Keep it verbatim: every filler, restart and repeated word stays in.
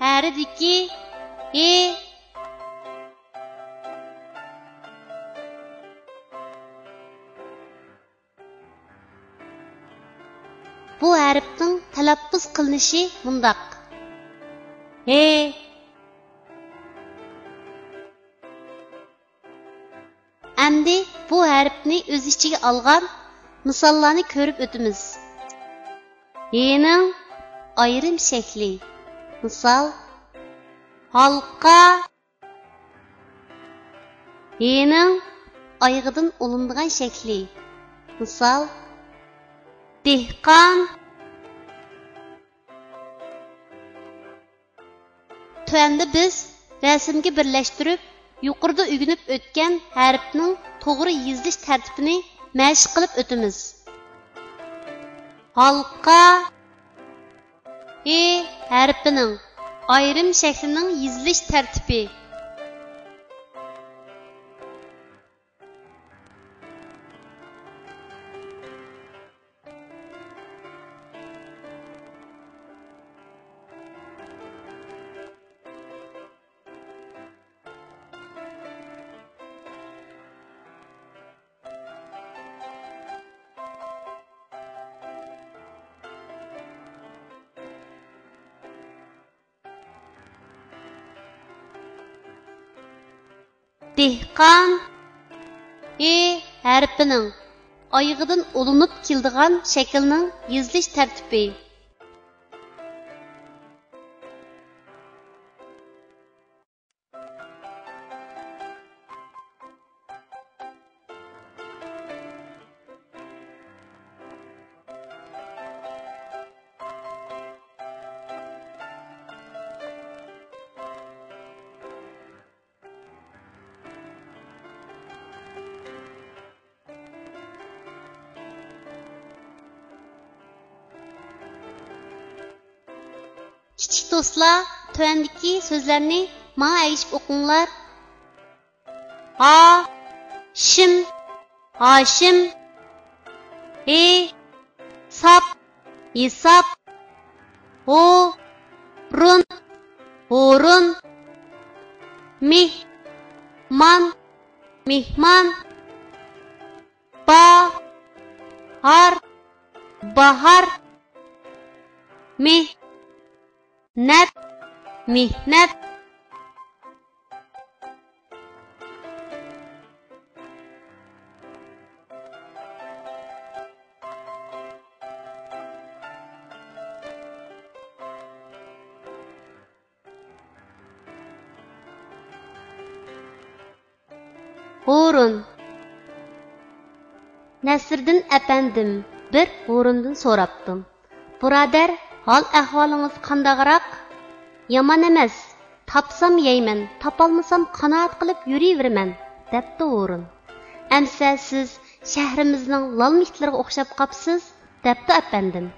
ھەرىدىكى ئى. بۇ ھەرپنىڭ تەلەپپۇز قىلىنىشى مۇنداق: ھې. ئەمدى بۇ ھەرپنى ئۆز ئىچىگە ئالغان مىساللارنى كۆرۈپ ئۆتىمىز. ھېنىڭ ئايرىم شەكلى. مىسال: ھالقا. ھېنىڭ ئايىغىدىن ئۇلىنىدىغان شەكلى. مىسال: دېھقان. تۆۋەندە بىز رەسىمگە بىرلەشتۈرۈپ، يۇقىرىدا ئۆگىنىپ ئۆتكەن ھەرپنىڭ توغرا يېزىلىش تەرتىپىنى مەشىق قىلىپ ئۆتىمىز. ھالقا. ئى ھەرپىنىڭ ئايرىم شەكلىنىڭ يېزىلىش تەرتىپى. دېھقان. ئى ھەرپىنىڭ ئايىغىدىن ئۇلىنىپ كېلىدىغان شەكىلنىڭ يېزىلىش تەرتىپى. كىچىك دوستلار، تۆۋەندىكى سۆزلەرنى ماڭا ئەگىشىپ ئوقۇڭلار. ھا، شىم، ھاشىم. ھې، ساپ، ھېساپ. ھو، رۇن، ھۇرۇن. مىھ، مان، مېھمان. با، ھار، باھار. مېھ، نەت، مېھنەت. ھۇرۇن. نەسىردىن ئەپەندىم بىر ھۇرۇندىن سوراپتۇ: بۇرادەر، ھال-ئەھۋالىڭىز قانداقراق؟ يامان ئەمەس، تاپسام يەيمەن، تاپالمىسام قانائەت قىلىپ يۈرۈۋېرىمەن، دەپتۇ ھۇرۇن. ئەمسە سىز شەھىرىمىزنىڭ لالما ئىتلىرىغا ئوخشاپ قاپسىز، دەپتۇ ئەپەندىم.